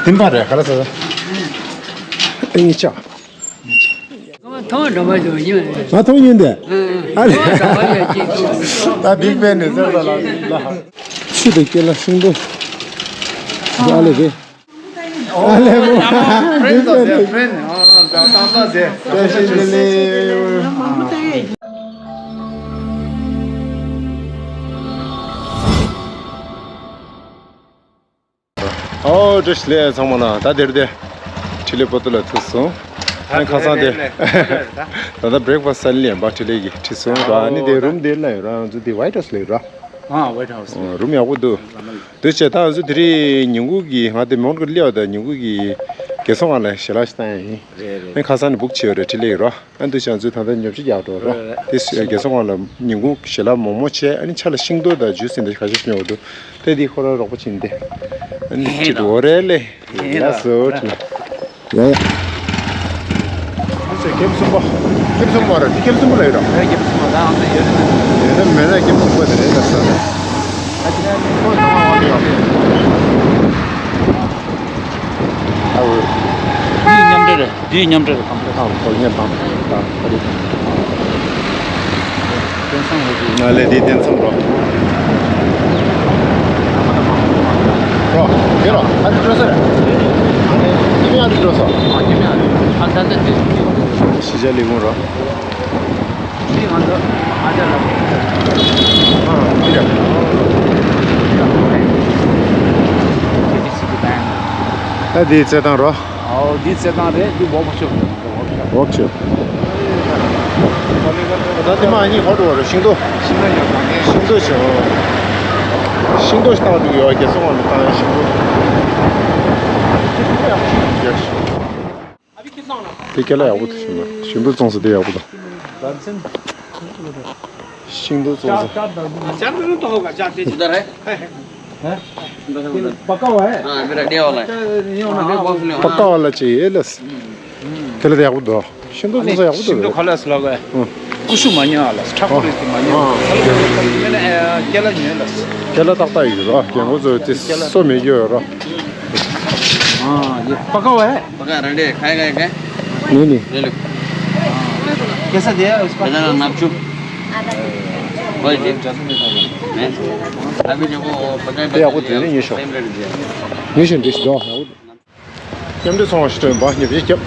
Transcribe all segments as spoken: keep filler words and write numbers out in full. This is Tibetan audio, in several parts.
དེ་མ་རེད་ག་ལ་ཟེར། ཨེ་ཉི་ཆ། ང་ཐོང་འགྲོ་བ་ཡོད་ཡིན། ང་ཐོང་ཡིན་དེ། ཨ་ལེ། ད་བིག་པན་ནས་ཟེར་ད་ལ་ལ། ཆུ་དང་སྐྱེ་ལ་ཤིང་ཏོག་ཨ་ལེ་རེད། ཨ་ལེ་མོ། བིག་པན་ནས། ཨོ་བཀྲ་ཤིས་བདེ་ལེགས་ཚང་མ་ལ། ད་དེར་དེ་ཁྲི་ལེ་པོ་ཏོ་ལ་ཐུག་སོང་། ཨ་ནི་ཁ་སང་དེ་ད་ལྟ་བྷི་རེག་ཕ་སི་ལེན་པ་ཁྲི་ལེ་གི་ཁྲིད་སོང་ར། ཨ་ནི་དེ་རུམ་དེར་ལ་ཡོད་ར། ང་ཚོ་དེ་ཝའི་ཊི་ཧའུ་སི་ལ་ཡོད་ར། ཨ་ཝའི་ཊི་ཧའུ་སི། རུམ་ཡག་པོ་འདུག་དེ་བྱས་ད་ང་ཚོ་དེ་རིང་ཉིན་གུང་གི་ང་དེ་མོན་གྷོ་སླེབས་པ་དང་ཉིན་གུང་གི་རྒྱལ་ཚོགས་སྒང་ལ་ཞལ་ལག་ཞིག་བཏང་ཡ་ཡིན། ཨ་ནི་ཁ་སང་ནས་བུག་བྱས་ཡོད་རེད་ཁྲི་ལེ་གི་ར། ཨ་འདུག་བྱས་ང་ཚོས་ད་ལྟ་ཉོ་ཆ་རྒྱག་འགྲོ་ར། དེ་རྒྱལ་ཚོགས་སྒང་ལ་ཉིན་གུང་ཞལ་ལག་མོག་མོག་བྱས། ཨ་ནི་ཆ་ལ་ཤིང་ཏོག་དང་ཇུས་ཟིན་དེ་ཁ་ཤས་ཉོ་འགྲོ། དེ་དེ་ཁོ་རང་རོགས་པ་བྱིན་ཏེ། ཨ་ནི་ཅི་འགྲོ་རེད་ལེ། ཡ་སོ་ཁྲི་ལེ། ཡ་ཡ། ཁྱེམ་གསུམ་པ། ཁྱེམ་གསུམ་པ་ར། དེ་ཁྱེམ་གསུམ་པ་ལ་ཡོད་ར། ཁྱེམ་གསུམ་པ་ད་ཨང་ད་ཡོད་རེད། ཡོད་ན་མེད་ན་ཁྱེམ་གསུམ་པ་དེ་རེད་ལ་ས་རེད། ཨ་ཅི་ཁོ་ཚང་མ་འོང་དེ་ཡོང་། ཨ་འོ། འདི་མཉམ་འབྲེལ་རེད། འདི་མཉམ་འབྲེལ་རེད། ཁམས་ཕྲུག་དང་ཁོ་ཉན་དང་དང་ཁ་རི་དང་། ང་ལས་འདི་བསྟན་སོང་རོ། རོ། དེ་རོ། ཨ་འདི་འགྲོ་ས་རེད། ཨ་ནི་ཁྱིམ་ཡང་འདི་འགྲོ་ས། ཨ་ཁྱིམ་ཡང་འདི། ཨ་ད་ལྟ་འདི་ཤི་བྱ་ལི་མོ་རོ། འདི་ང་ཚོ་ཨ་ཅག་ལ། ཨ་འདི་རེད། ད་འདི་རྩེད་ཐང་རོ། ཨོ་འདི་རྩེད་ཐང་རེད། འདི་ཝོག་ཤོབ། ཝོག་ཤོབ། ད་དེ་མ་གཉིས་ཧོ་ཏོ་རེད། ཤིང་ཏོག་ཤིང་ཏོག་ཡོད་མ་ངེས། ཤིང་ཏོག་ཞིག་ཤིང་ཏོག་ཞིག་བཏང་འདུག་ཡོད། རྒྱལ་སྲུང་བ་ནས་བཏང་ཡ་ཤིང་ཏོག་དེ་སྐྱེ་ལ་ཡག་པོ་འདུག་ཤིང་ཏོག་ཤིང་ཏོག་བཙོང་ས་དེ་ཡག་པོ་འདུག་ཤིང་ཏོག་བཙོང་ས། पक्का हुआ है? हाँ, मेरा डे वाला है। पक्का वाला चाहिए, लस। तेरे तो यार दो। शिंदो तो यार दो। शिंदो खलास लगा है। कुछ मान्या आला, ठाकुर इस मान्या। मैंने केला नहीं आला। केला तक ताई रो, क्या वो जो इस सो में जो रो। हाँ, ये पक्का हुआ है? पक्का रेडी, खाएगा क्या? नहीं, नहीं। ले लो। कैसा दिया उसको? बेदाना नापचू। भाई जी। अभी जो वो पता है, ये आपको दे देंगे, ये शो। सेम रेट दिया। ये शो, दिस दो। མཉམ་འབྲེལ་ཚོང་བ་ཞིག་སྤྲོད་པ་ཉེ་བའི་སྐྱབས།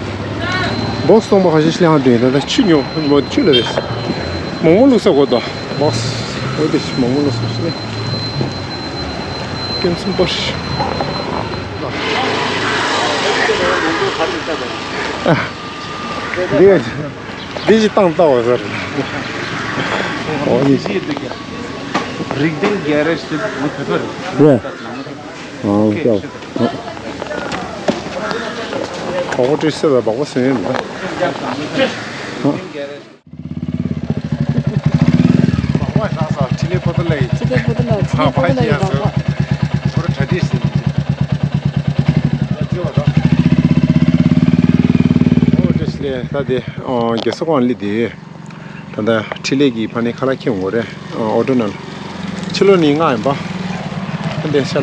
སྦོག་སི་སྟོང་པ་ཁ་ཤས་ཤིག་ལེན་དུས་ད་ལྟ་ཆུ་ཉོ་མོ་ཆུ་ལ་རེད། མོག་མོག་བླུགས་ས་དགོས་དོ། སྦོག་སི་འོ་དེ་མོག་མོག་བླུགས་ས་ཞིག་ལེན། ཀེམ་སུམ་པར། འདི་འདི་ཞིག་བཏང་ལྟ་བ་ཟེར། འོ་ནི། རིག་ལྡན་གེ་རེ་ཇི་ཟེར་དེ་ཕེ་ཕེ་རེད། རེད། ཨང་ཀྱང་། ཨོ་ཀྲི་སེ་ལ་བག་པ་སེ་ཡིན་ལ། ཁྲི་ལེ་པོ་ཏོ་ལ་ཡིན། ཁྲི་ལེ་པོ་ཏོ་ལ་ཡིན། ཁྲི་ལེ་པོ་ཏོ་ལ་ཡིན་པ། ཁོ་ར་གྲ་སྒྲིག་ཟིན། ཨོ་ཀྲི་སེ་ལ་ད་དེ་རྒྱལ་ས་ཀོང་ལི་དེ། ད་ལྟ་འཕྲིན་ལས་ཀྱི་ཕ་ནས་ཁ་ལག་ཁྱེར་འོང་རེད། ཨོ་ཊོ་ནང་ཕྱི་ལོགས་ནས་ང་ཡིན་པ། ཨ་འདས་ཤ་ལ།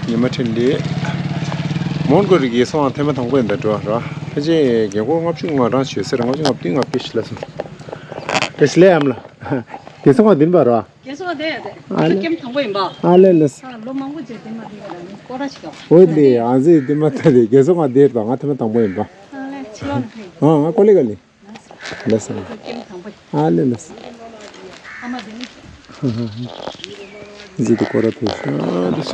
ཉི་མ་འཕྲིན་ལས། མོན་གྷོ་རི་གི་སོང་ཐེངས་མ་དང་པོ་ཡིན་ད་འགྲོ་ར། ཕལ་ཆེར་རྒན་གོག་ལྔ་བཅུ་ང་གྲངས་བྱོས་ཟེར། ལྔ་བཅུ་ང་བདུན་ང་བརྒྱད་ཞིག་ལ་སོང་། དེ་སླེ་ཡམ་ལ། དེ་སོང་བ་འདིན་པ་ར། རྒན་གསོ་བ་དེ་ཡ་དེ། ཨ་ལེ། ཁྱེད་ཀྱིས་དང་པོ་ཡིན་པ། ཨ་ལེ་ལེ། ཨ་ལོ་མང་པོ་རྗེས་དེ་མ་དེ་ག་ལ་ནི་སྐོར་ར་ཞིག་ག་འོ་དེ་ཨ་ཟེ་དེ་མ་ད་དེ་རྒན་གསོ་ང་དེ་དང་ང་ཐེངས་མ་དང་པོ་ཡིན་པ། ཨ་ལེ་ཕྱི་ལོགས་ནས་ཕེབས། ཨ་ང་ཀོ་ལེ་ག་ལེ། ལེ་སོང་། ཁྱེད་ཀྱིས་དང་པོ་ཡིན། ཨ་ལེ་ལེ། ཨ་མ་དེ་ནི། ཟེ་དེ་སྐོར་ར་ཕེབས།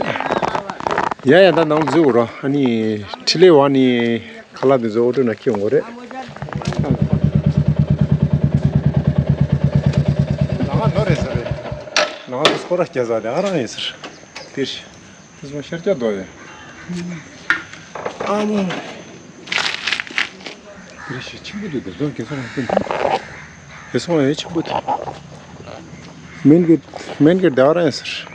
ཡ་ཡ་ད་ནང་འཛུལ་ར། ཨ་ནི་འཕྲིན་ལས་བ་ནི། ཁ་ལག་འདི་ཚོ་ཨོ་ཊོ་ནང་འཁྱེར་འོང་གི་རེད། ལ་ང་ནོར་རེད་ཟེར་རེད། ལ་ང་ཚོ་སྐོར་ར་སྐྱེལ་ས་དེ་ཨ་རང་ཡིན་ཟེར། དེར་ཤི། དེ་ཚོ་ཤར་སྐྱ་རྡོ་ཡ། ཨ་མོ། དེར་ཤི་ཆེན་པོ་འདུག་དེ་ཚོ་གེ་སོང་ཡང་ཀུན། གེ་སོང་ཡང་ཆེན་པོ་འདུག་མེན་གི་མེན་གི་དེ་ཨ་རང་ཡིན་ཟེར།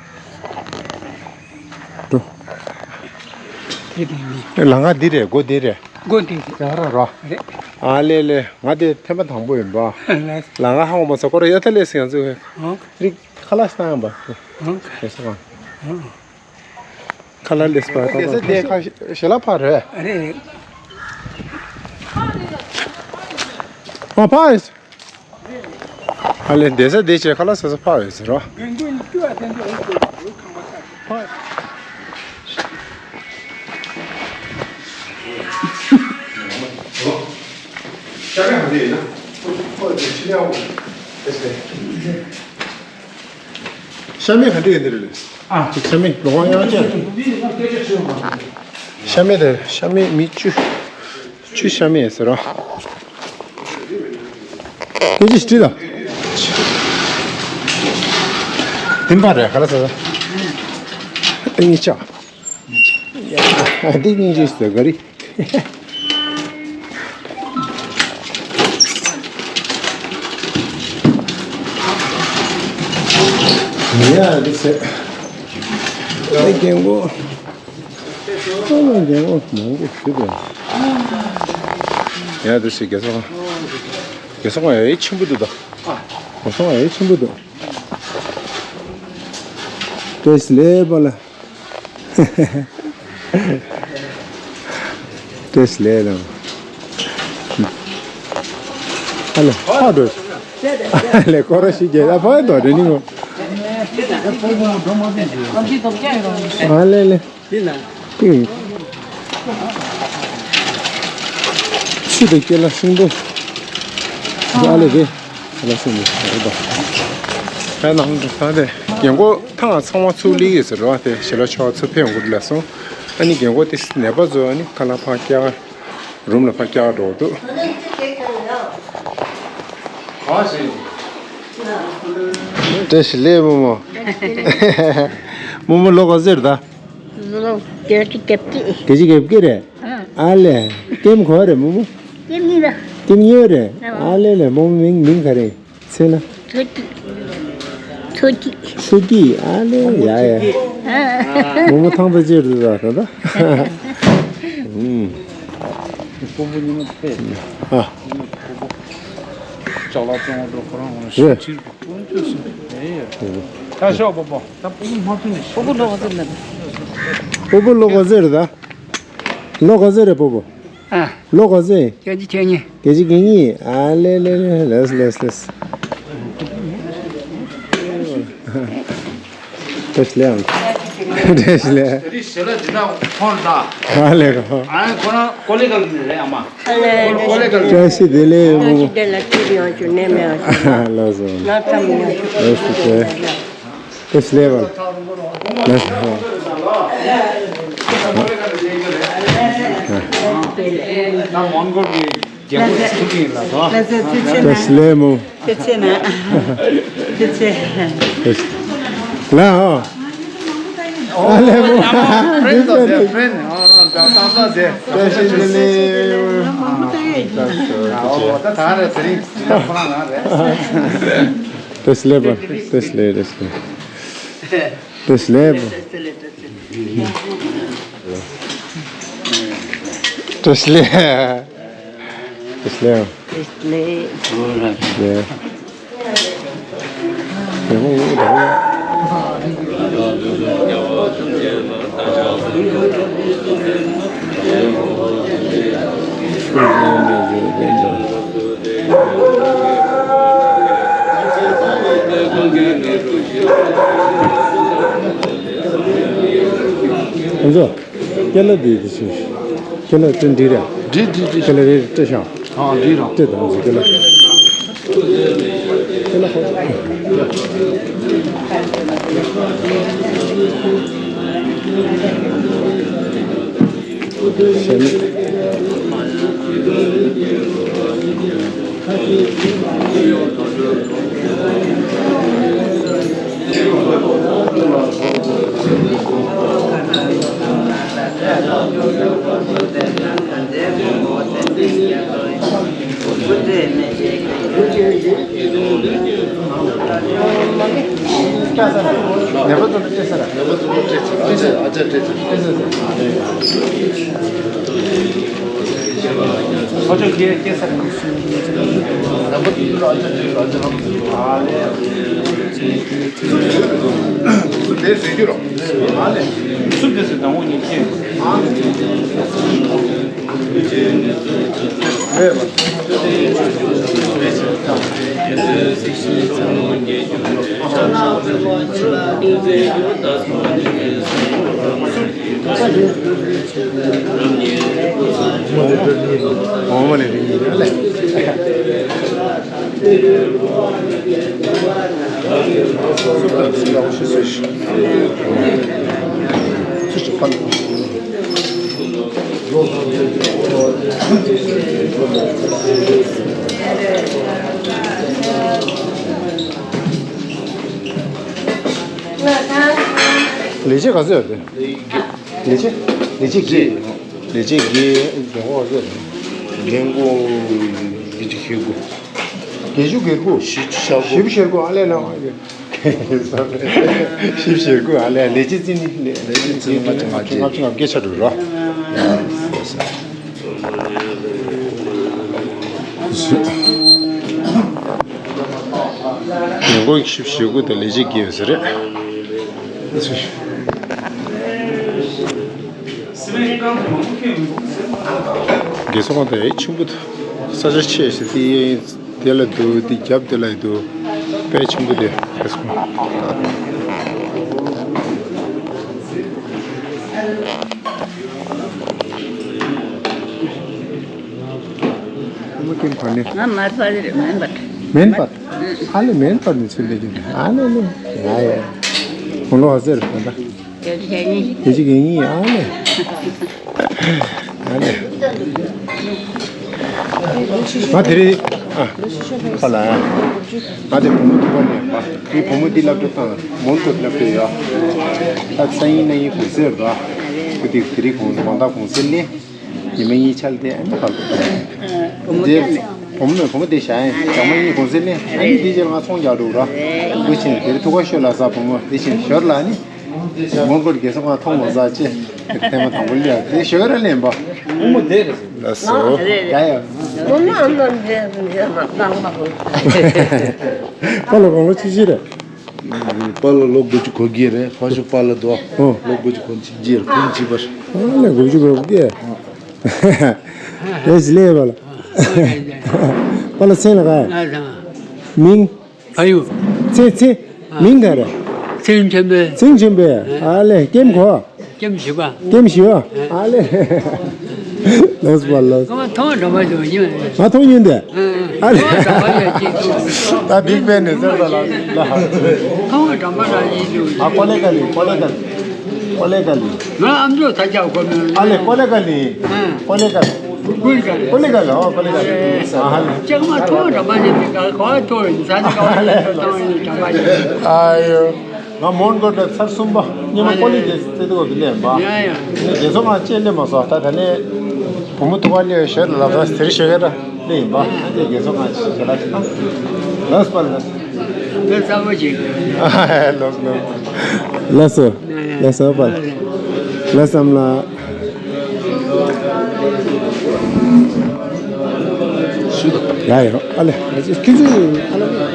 འགྲོ། ལ་ང་འདི་རེད། སྒོ་འདི་རེད། སྒོ་འདི་རེད། ཡ་ར་ར། རེད། ཨ་ལེ་ལེ། ང་དེ་ཐེངས་མ་དང་པོ་ཡིན་པ། ལ་ང་ཧ་གོ་མ་སོང་། ཁོ་ར་ཡ་ད་ལེ་སི་ཡང་ཚུགས། ཧང་། རིག་ཁ་ལག་སྟངས་ཡང་པ། ཧང་། དེ་སོང་། ཧང་། ཁ་ལག་ལས་པ་ད་ད། ཁ་ཞལ་ལག་ཕར་རེད། རེད་རེད། ཨ་ཕ། ཨ་ལེ་བསྡད་ས་བསྡད་བྱས་ཁ་ལག་ཟ་ས་ཕར་ཡོད་ཟེར་རོ། ཤ་མེད་ག་འདྲ་ཡོད་འདི་རེད། ཨ། ཅིག་ཤ་མེད་ལོ་ཝང་ཡང་ཅན། ཤ་མེད་དེ་ཤ་མེད་མི་བཅུ། བཅུ་ཤ་མེད་ཟེར་རོ། དེ་ཅི་སྤྲི་ལ། དེ་འབའ་རེད་ག་ལ་ཟེར། ཨ་ནི་ཅག་ཨ་དེ་སྙིང་རྗེ་ཟེར་ག་རེ། ཡ་དེ་ཟེར། ཨ་རྒན་གོ། ཨ་རྒན་གོ་མང་པོ་ཞིག་འདུག་ཡ་དེ་ཟེར་རྒྱལ་ས་ཁང་། རྒྱལ་ས་ཁང་ཡ་ཆེན་པོ་འདུག་ད། རྒྱལ་ས་ཁང་ཡ་ཆེན་པོ་འདུག་བཀྲ་ཤིས་བདེ་ལེགས་པ་ལ། བཀྲ་ཤིས་བདེ་ལེགས། ཨ་ལེ་ཕ་འགྲོ། ཨ་ལེ་ཀོ་ར་ཤི་རྒྱལ་ཨ་ཕ་འགྲོ་རེ་ནི་མོ། ཨ་ལེ་ལེ། ཆུ་དང་སྐྱེ་ལ་ཤིང་ཏོག་ཨ་ལེ་གེ། ལ་སོང་ནས་རེད་པ། ད་ནང་དུ་ད་དེ་རྒན་གོག་ཐང་ཚང་མ་ཚུར་སླེབས་ཡོད་ཟེར་རོ། དེ་ཞལ་ལག་མཆོད་པ་ཚུར་ཕེབས་ཡོང་གི་རེད་ལབ་སོང་། ཨ་ནི་རྒན་གོག་དེ་ནད་པ་ཚོ་ཨ་ནི་ཁ་ལག་ཕར་བཀྱག་རུམ་ལ་ཕར་བཀྱག་འགྲོ་འདུག་བཀྲ་ཤིས་བདེ་ལེགས་རྨོ་མོ། རྨོ་མོ་ལོ་ག་ཚོད་རེད་ད། ལོ་བརྒྱད་ཅུ་གྱ་གཅིག་བརྒྱད་ཅུ་གྱ་གཅིག་རེད། ཨ་ལེ། ཀེམ་ག་རེད་རྨོ་མོ། ཀེམ་གཉིས་རེད། ཀེམ་གཉིས་རེད། ཨ་ལེ་ལེ་རྨོ་མོ་མིང་མིང་ག་རེད། ཚེ་ལ། མཚོ་སྐྱིད། མཚོ་སྐྱིད། མཚོ་སྐྱིད་ཨ་ལེ་ཡ་ཡ། རྨོ་མོ་ཐང་ད་ཅེར་དུ་ད་ད་ད། ཨུམ། སྤོ་བོ་ཉི་མ་དཔེ། ཨ། ཉི་མ་སྤོ་བོ། ཅ་ལག་བཙོང་བ་འགྲོ་ཁོ་རང་ངོ་རེད། ཤིང་ཕྱིར་དུ་སྤུན་ཆུ་སུ་ཨེ་ཡ། ད་ཤོག་སྤོ་བོ། ད་སྤོ་བོ་མ་ཐུག་ནས་ཤོག་སྤོ་བོ་ལོག་ཟེར་ན། སྤོ་བོ་ལོ་ག་ཚོད་རེད་ད། ལོ་ག་ཚོད་རེད་སྤོ་བོ། ཨ། ལོ་ག་ཚོད། བརྒྱད་ཅུ་གྱ་གཉིས། བརྒྱད་ཅུ་གྱ་གཉིས། ཨ་ལེ་ལེ་ལེ་ལེས་ལེས་ལེས། བཀྲ་ཤིས་བདེ་ལེགས། བཀྲ་ཤིས་བདེ་ལེགས། རི་ཞལ་ལག་འདི་ན་ཁོང་ད། ཨ་ལེ་ཁོ། ཨ་ཁོ་རང་ཀོ་ལི་གལ་ནས་རེད་ཨ་མ། ཨ་ལེ། ཀོ་ལི་གལ། བཀྲ་ཤིས་བདེ་ལེགས་སྤོ་བོ། བཀྲ་ཤིས་བདེ་ལེགས། ཁྱེད་ཡོང་ཆུ་ནས་མེད་ཨ་ཆུ། ལགས་སོ། ང་ཙམ་ཡོང་ཆུ། བཀྲ་ཤིས་བདེ་ལེགས། བཀྲ་ཤིས་བདེ་ལེགས། བཀྲ་ཤིས་བདེ་ལེགས་མོ། ལགས་སོ། ཨ་ལེ་མོ། བཀྲ་ཤིས་བདེ་ལེགས། བཀྲ་ཤིས་བདེ་ལེགས། བཀྲ་ཤིས་བདེ་ལེགས། བཀྲ་ཤིས་བདེ་ལེགས། བཀྲ་ཤིས་བདེ་ལེགས། བཀྲ་ཤིས་བདེ་ལེགས། བཀྲ་ཤིས་བདེ་ལེགས། བཀྲ་ཤིས་བདེ་ལེགས། བཀྲ་ཤིས་བདེ་ལེགས། ཨ་ཅོ། ཀེ་ལ་འདི་འདི་ཤིང་། ཀེ་ལ་ཏན་འདི་ར། འདི་འདི་འདི། ཀེ་ལ་རེ་ཏེ་ཤང་། ཨ་འདི་ར། ཏེ་དང་ཟི་ཀེ་ལ། ཀེ་ལ་ཧོ། ཤ་མེད། སུ་དེ་ཟེར་རྒྱུ་རོ། ཨ་ལེ། སུ་དེ་ཟེར་དང་པོ་ཉིད་ཀྱིས། ལས་བྱེད་ག་ཚོད་ཡོད་རེད། ལས་བྱེད། ལས་བྱེད་བརྒྱད། ལས་བྱེད་བརྒྱད། རྒན་གོག་ཚོ། རྒན་གོག་བརྒྱད་ཅུ་གྱ་དགུ། བརྒྱད་ཅུ་གྱ་དགུ། བཞི་བཅུ་ཞེ་དགུ། བཞི་བཅུ་ཞེ་དགུ། ཨ་ལས་ལ། བཞི་བཅུ་ཞེ་དགུ། ཨ་ལས། ལས་བྱེད་རྩིས་ནི། ལས་བྱེད་རྩིས་ནི་ལྔ་བཅུ་ང་བརྒྱད། ལྔ་བཅུ་ང་བརྒྱད་ཆགས་འགྲོ་རོགས། རྒན་གོག་བཞི་བཅུ་ཞེ་དགུ་དང་ལས་བྱེད་བརྒྱད་ཡོད་ས་རེད། རྒན་གོག་དེ་ཆེན་པོ་འདུག་ས་ཆ་ཆེ་ཞིག་དེ་དེ་ལ་འདུག་དེ་རྒྱབ་དེ་ལ་འདུག་དཔེ་ཆེན་པོ་དེ། རྒན་གོག་ང་མར་པ་རེད། མེན་པར། མེན་པར། ཨ་ལེ། མེན་པར་ནས་ཚུར་སླེབས་ཀྱི་འདུག་ཨ་ལེ་ལེ། ཡ་ཡ། དགུང་ལོ་ག་ཚོད་རེད་ད། བརྒྱད་ཅུ་གྱ་གཉིས། བརྒྱད་ཅུ་གྱ་གཉིས། ཨ་ལེ། ཨ་ལེ། ང་དེ་རིང་ཨ་ཕ་ལ་ང་དེ་བུ་མོ་ཐུག་པ་ནས་པ་དེ་བུ་མོ་དེ་སློབ་གྲྭ་བཏང་མོན་གྷོ་སློབ་གྲྭ་ཡོད། ད་སང་ཉིན་གནངས་ཉིན་གུང་སེང་རེད་པ། ཁོ་དེ་དེ་རིང་གུང་དགོང་དག་གུང་སེང་ལེན། ཉི་མ་གཉིས་ཆར་དེ་ཨ་ནི་ཕར་བུ་མོ་དེ་བུ་མོ་མེད། བུ་མོ་དེ་བཞག་ཡིན། ཇག་མ་གཉིས་གུང་སེང་ལེན། ཨ་ནི་དེ་རྗེས་ང་ཚོང་རྒྱག་འགྲོ་ར། བུ་ཆེན་དེར་ཐུག་ག་ཤོད་ལ་ཟ། བུ་མོ་དེ་བཞིན་ཞོར་ལ་ནི་མོན་གྷོར་རྒས་སོ་ང་མཐོང་མ་ཟ་ཅེས་ཐེངས་མ་དང་པོ་ལ་དེ་ཞོར་ལ་ལེན་པ། བུ་མོ་དེ་རེད། ལགས་སོ། ཡ་ཡ། བུ་མོ་ཨ་མ་དེ་རེད། ང་རྐང་པ་ཧོལ། པ་ལ་དགུང་ལོ་བཅུ་བཞི་རེད། པཱ་ལགས་ལོ་དགུ་བཅུ་གོ་བརྒྱད་རེད། ཕ་ཤུལ་པཱ་ལགས་འདུག་ཨོ། ལོ་དགུ་བཅུ་གོ་གཅིག་རེད། ཁོང་བྱིས་པ་རེད། ཨ་ལས་དགུ་བཅུ་གོ་བརྒྱད། རེད་ཟི་ལས་པཱ་ལགས། པཱ་ལགས་མཚན་ལ་ག་ང་དང་། མིང་། ཕ་ཡུལ། མཚན་མཚན། མིང་ག་རེད། མཚན་ཆེན་པོས། མཚན་ཆེན་པོས། ཨ་ལས་ཀེམ་གོ། ཀེམ་བཞི་པ། ཀེམ་བཞི་པ། ཨ་ལས། ལགས་སོ་པཱ་ལགས། ང་མཐོང་བ་འགྲམ་པ་ཡོད་ཡིན། ང་མཐོང་ཡོད་དེ། ཨ་ལས། ད་བིག་པན་ནས་ཟེར་ད་ལ་ལ། མཐོང་བ་འགྲམ་པ་རང་ཡིན་འདུག་ཨ་ཀོ་ལེ་ག་ལི། ཀོ་ལེ་ག་ལི། ཀོ་ལེ་ག་ལི། ང་ཨ་མཆོག་ད་ཅག་གོ་མེད། ཨ་ལས་ཀོ་ལེ་ག་ལི། ཀོ་ལེ་ག་ལི། ཀོ་ལེ་ག་ལི། ཨོ་ཀོ་ལེ་ག་ལི། ཨ་ཧ་ལས། ཅག་མ་མཐོང་བ་འགྲམ་པ་ཡིན། ག་ག་བ་མཐོང་ཡིན། ས་ནི་ག་བ་ཡིན། མཐོང་ཡིན་འགྲམ་པ་ཡིན། ཨ་ཡོ། ང་མོན་གྷོ་ད་ཚར་གསུམ་པ། སྔོན་མ་ཀོ་ལི་ཇི་རྩེ་ཏོག་གི་ལས་པ། ཡ་ཡ། ངས་རྒས་སོ་ང་ཅེས་སླེབས་མ་སོང་། ད་ད་ནས་བུ་མོ་ཐུག་པ་སླེབས་ཞོར་ལ་ལབ་ས་དེར་ཞོགས་ཀ་ར་སླེབས་ཡིན་པ། ཨ་ནི་རྒས་སོ་ང་ཞེ་ལ་ཅི་ན། ལགས་པ་ལགས། ངས་གསར་པ་ཅིག་ལགས་ལགས། ལགས་སོ། ཡ་ཡ། ལགས་སོ་པ། ལགས་སམ་ལ། ཡ་ཡ། ཨ་ལེ། ཁྱེད་ཚོས་ཨ་ལེ། ཨ་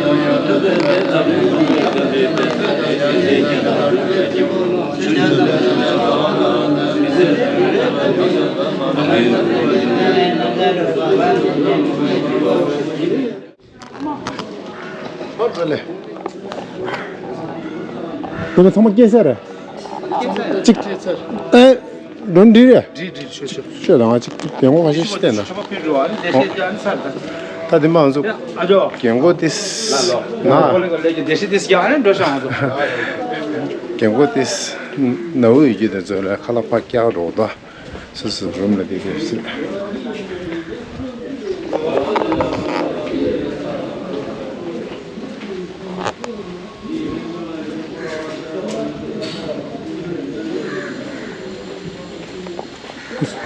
ལེ། དེ་ཚང་མ་སྐྱེལ་ས་རེད། གཅིག་ཨེ། འགྲོ་འདི་རེད། འདི་འདི་ཆོས་ཆོས། ཆོས་དང་གཅིག་རྒན་གོག་ཁ་ཤས་ཤིག་བསྟན་ན། ཆོས་པ་ཕུལ་འགྲོ་ཨ་ནི་བདེ་སྐྱིད་ཀྱི་ཨ་ནི་ས་རེད། ད་དེ་མ་ང་ཚོ་ཨ་ཅོ། རྒན་གོག་དེ་ལ་ལོ། ན་ཀོ་ལེ་ཀོ་ལེ་ཀྱི་བདེ་སྐྱིད་དེ་ཡང་ཨ་ནི་འགྲོ་ཤག་ང་ཚོ། རྒན་གོག་དེ་ན་བུ་ཡོད་རྒྱུ་དེ་ཚོ་ལ་ཁ་ལག་ཕར་བཀྱག་རོགས་ད། སོ་སོ་རུམ་ལ་བསྡད་དགོས་ཟེར།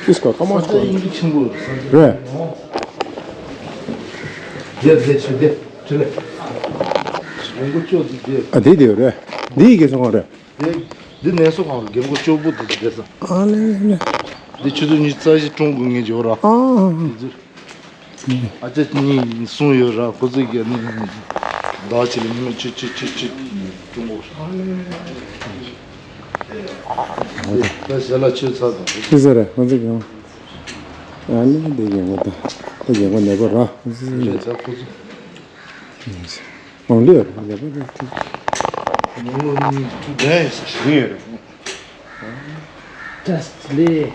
ཏིས་ཀ་ཀ་མ་ཤོ་ཡིན་གྱི་ཆེན་པོ་རེད། རེད། དེ་དེ་ཆུ་དེ་ཆུ་ལེ། ཡོང་གི་ཆོག་དེ་དེ། ཨ་དེ་དེ་རེད། འདི་ཡི་གེ་སོང་རེད། འདི་འདི་ནས་སོ་གང་རུ་རྒན་གོག་སྐྱོ་པོ་དེ་དེ་ས། ཨ་ལེ་ལེ། འདི་ཆུ་ཚོད་ཉི་ཤུ་རྩ་བཞི་གྲོང་གི་ངེས་འཇོག་ར། ཨ། དེ་ཚོ། ཨ་ཅག་གཉིས་གསུང་ཡོད་ར། ཁོ་ཚོ་གི་ནི་བདག་ཅི་ལ་མི་ཆུ་ཆུ་ཆུ་ཆུ། ད་ཞལ་ལག་མཆོད་ཚར་དང་། ཅི་ཟེར་རེད། ང་ཚོ་གང་། ཨ་ནི་འདི་ཡོང་གི་འདུག་ད་ཡོང་གི་ནས་པོ་ར། རེད། ད་ཁོ་ཚོ། ཨང་ལི་ཡོད་རེད། ཡག་པོ་རེད། ནང་ལོ་ནི་ཐུག་རྒྱ་ཡིན་ས་ཞིག་ཡོད་རེད། བཀྲ་ཤིས་བདེ་ལེགས།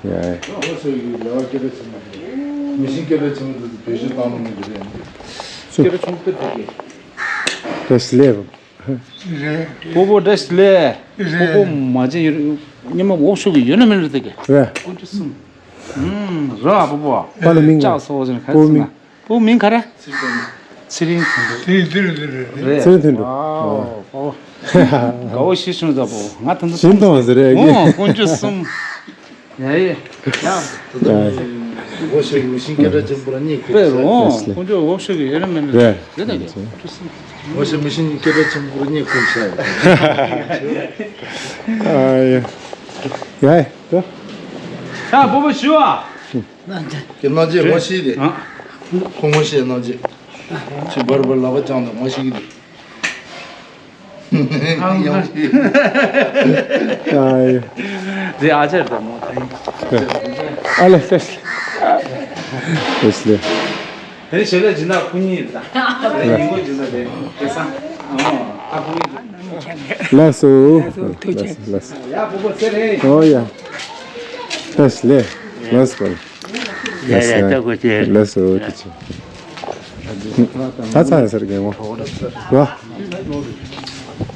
ཡ། ཨོ་སོ་ཡི་ལ་བ་སྐད་གྲགས་ཆེན་པོ་རེད། མི་ཤིང་སྐད་གྲགས་ཆེན་པོ་དེ་ཚོ་བེད་སྤྱོད་བཏང་ནི་མི་འདུག་རེད། སྐད་གྲགས་ཆུང་དུ་འགྲོ་གི། བཀྲ་ཤིས་བདེ་ལེགས། རེད། སྤོ་བོ་བཀྲ་ཤིས་བདེ་ལེགས། རེད། སྤོ་བོ་མ་བྱན་ཡོད། སྙེ་མ་འོབ་ཤོག་གི་ཡོད་ན་མེད་ན་རེད་དེ་གི། རེད། ཀུན་སྤྱོད་གསུམ། ཨུམ། རོ་ཨ་སྤོ་བོ། པ་ལ་མིང་ལྕགས་སོ་ཟེར་ཁ་སྤོ་བོ་མིང་། སྤོ་བོ་མིང་ག་རེ། ཚེ་རིང་དོན་གྲུབ། ཚེ་རིང་དོན་གྲུབ་རེད། རེད། ཚེ་རིང་དོན་གྲུབ། ཨའོ། ཨོ། དགའ་བོ་ཞེ་ཞུ་ད་པོ། ང་ད་ཚོ་ཞིམ་མཐོང་ཟེར་རེད། ཨོ། ཀུན་སྤྱོད་གསུམ། ཡ་ཡེ། ཡ། ད་ད་ཡ། འོ་ཤོད་མི་ཤིང་སྐད་གྲགས་ཆེན་པོ་ར་གཉིས་ཁུག་པས་ཟེར། རོ། ཀུན་སྤྱོད་འོ་ཤོད་ཀྱི་ཡོད་ར་མེད་ན་རེད། རེད་ད་གི། འོ་ཤོད་མི་ཤིང་སྐད་གྲགས་ཆེན་པོ་ར་གཉིས་ཁུག་ཤག་ཨ་ཡ། ཡ་ཡ། ད། ད་སྤོ་བོ་ཞུ་བ། ཀྱི་རྣམ་རྒྱལ་ངོ་ཤེས་ཏེ། ཨ། ཁོ་ངོ་ཤེས། རྣམ་རྒྱལ། ཅི་བར་བར་ལག་པ་བརྐྱངས་དང་ངོ་ཤེས་ཀྱི་འདུག་ཡང་ཤེས། ཨ་ཡེ། དེ་ཨ་ཅར་དང་མོ་དང་། ཨ་ལེ་ལེ། ལེ་ལེ། དེ་ཞལ་ལག་སྦྱིན་བདག་ཁོ་གཉིས་དང་། དེ་ཉིན་མོ་སྦྱིན་བདག་དེ་དེ་སང་། ཨ་མོ་ཨ་ཁོ་གཉིས། ལགས་སོ། ལགས་སོ། ལགས་སོ། ལགས་སོ། ཡ་སྤོ་བོ་ཚེ་རིང་། ཨོ་ཡ། ལགས་ལེ། ལགས་སོ། ཡ་ཡ། ལྟ་དགོས་ཏེ། ལགས་སོ། ཐུགས་རྗེ་ཆེ། ད་ཚར་ཟེར་གི་ངོ་། བ།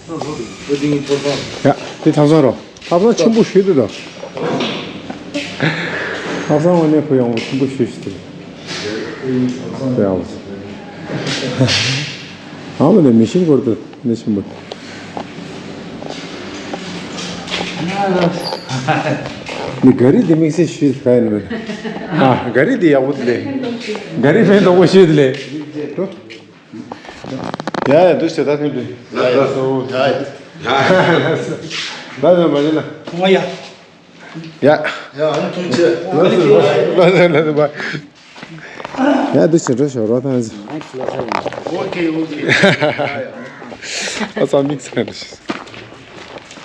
ཡ། དེ་ཐབ་ཚང་རོ། ཐབ་ཚང་ཆེན་པོ་ཞིག་འདུག་ད། ཐབ་ཚང་ངོ་ནས་ཁོ་ཡང་ཆེན་པོ་ཞིག་ཞིག་འདུག་ཡ། ཨ་མ་ནས་མི་ཤིང་སྐོར་དུ་ནས་ཆེན་པོ། ནི་ག་རི་དེ་དམིགས་བསལ་ཞུས་ག་ཡིན་མིན། ཨ། ག་རི་དེ་ཡག་པོ་དེ་ལས། ག་རི་ཕན་ཐོགས་པོ་ཞུས་དེ་ལས། ཡ་ཡ། འདུག་སེ་ད་ཐུག་འདུག་ཡ་ཡ། ལགས་སོ། ཡ་ཡ། ད་ད་མ་ཡིན་ལ། ང་ཡ། ཡ། ཡ། ཨ་ནི་ཐུགས་རྗེ་ཆེ། ལགས་སོ། ལགས་སོ། ལགས་སོ། ཡ། འདུག་སེ་འགྲོ་ཤོག་རོགས་ཐང་། ཨོ་ཁེ་ཨོ་ཁེ། ཨ་ཙང་དམིགས་བསལ་རེད།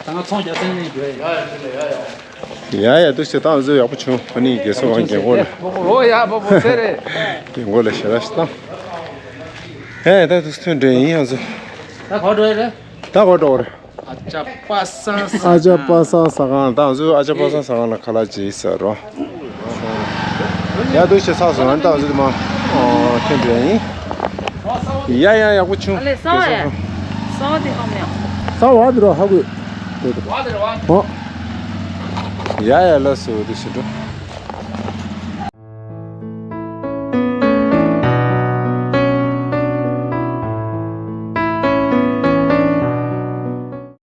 ད་ང་ཚོང་རྒྱག་སེམས་ནས་འགྲོ་ཡ། ཡ་ཡ། འདུག་སེ་ད་ང་ཚོ་ཡག་པོ་བྱུང་། ཨ་ནི་རྒན་གསོ་ཁང་རྒན་གོག་ལ། ཨོ་ཡ། སྤོ་བོ་ཚེ་རིང་། རྒན་གོག་ལ་ཞལ་ལག་ཞིག་བཏང་། ཡ་ཡ། ད་འདུག་སེ་ཐོན་འགྲོ་ཡིན། ང་ཚོ་ད་ག་པར་འགྲོ་ཡ་རེད། ད་ག་པར་འགྲོ་བ་རེད། ཨ་ཅག་པ་སངས་ས་ཨ་ཅག་པ་སངས་ཟ་ཁང་། ད་ང་ཚོ་ཨ་ཅག་པ་སངས་ཟ་ཁང་ལ་ཁ་ལག་བྱེད་ཟེར་རོ། ཡ། འདུག་སེ་ཚར་སོང་། ཨ་ནི་ད་ང་ཚོ་དེ་མ་ཐོན་འགྲོ་ཡ་ཡིན། ཡ་ཡ། ཡག་པོ་བྱུང་། ཨ་ལེ། གསང་བ་ཡ། གསང་བ་དེ་ཨ་མ་ཡ། གསང་བ་དེ་རོ་ཧ་གོ། ཨོ། ཡ་ཡ། ལགས་སོ། འདུག་སེ་འགྲོ།